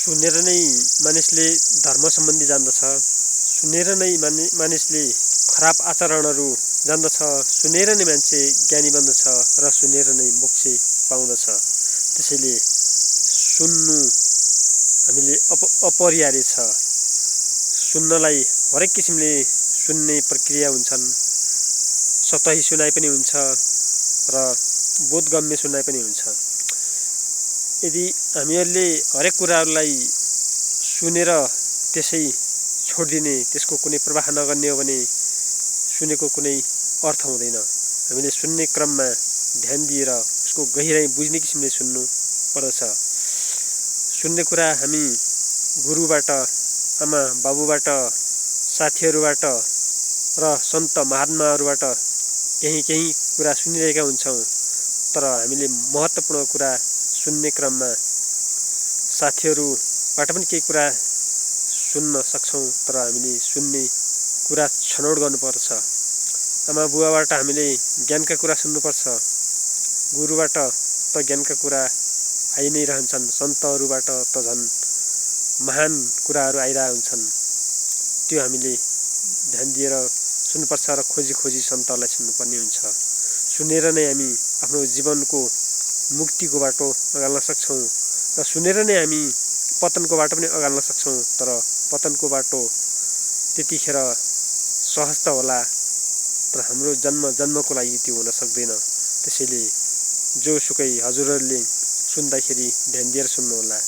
सुनेर नै मानिसले धर्म सम्बन्धी जान्दछ। सुनेर नै मानिसले खराब आचरणहरू जान्दछ। सुनेर नै मान्छे ज्ञानी बन्दछ र सुनेर नै मोक्ष पाउँदछ। त्यसैले सुन्नु हामीले अपरिहार्य छ। सुन्नलाई हरेक किसिमले सुन्ने प्रक्रिया हुन्छन्। सतही सुनाइ पनि हुन्छ र बोधगम्य सुनाइ पनि हुन्छ। यदि हामीहरूले हरेक कुराहरूलाई सुनेर त्यसै छोडिदिने, त्यसको कुनै प्रवाह नगर्ने हो भने सुनेको कुनै अर्थ हुँदैन। हामीले सुन्ने क्रममा ध्यान दिएर उसको गहिराई बुझ्ने किसिमले सुन्नु पर्दछ। सुन्ने कुरा हामी गुरुबाट, आमा बाबुबाट, साथीहरूबाट र सन्त महात्माहरूबाट केही कुरा सुनिरहेका हुन्छौँ। तर हामीले महत्त्वपूर्ण कुरा सुन्ने क्रममा साथीहरूबाट पनि केही कुरा सुन्न सक्छौँ। तर हामीले सुन्ने कुरा छनौट गर्नुपर्छ। आमा बुवाबाट हामीले ज्ञानका कुरा सुन्नुपर्छ। गुरुबाट त ज्ञानका कुरा आइ नै रहन्छन्। सन्तहरूबाट त झन् महान कुराहरू आइरहेका हुन्छन्। त्यो हामीले ध्यान दिएर सुन्नुपर्छ र खोजी सन्तहरूलाई सुन्नुपर्ने हुन्छ। सुनेर नै हामी आफ्नो जीवनको मुक्तिको बाटो अगाल्न सक्छौँ र सुनेर नै हामी पतनको बाटो पनि अगाल्न सक्छौँ। तर पतनको बाटो त्यतिखेर सहज त होला, तर हाम्रो जन्मको लागि त्यो हुन सक्दैन। त्यसैले जोसुकै हजुरहरूले सुन्दाखेरि ध्यान दिएर सुन्नुहोला।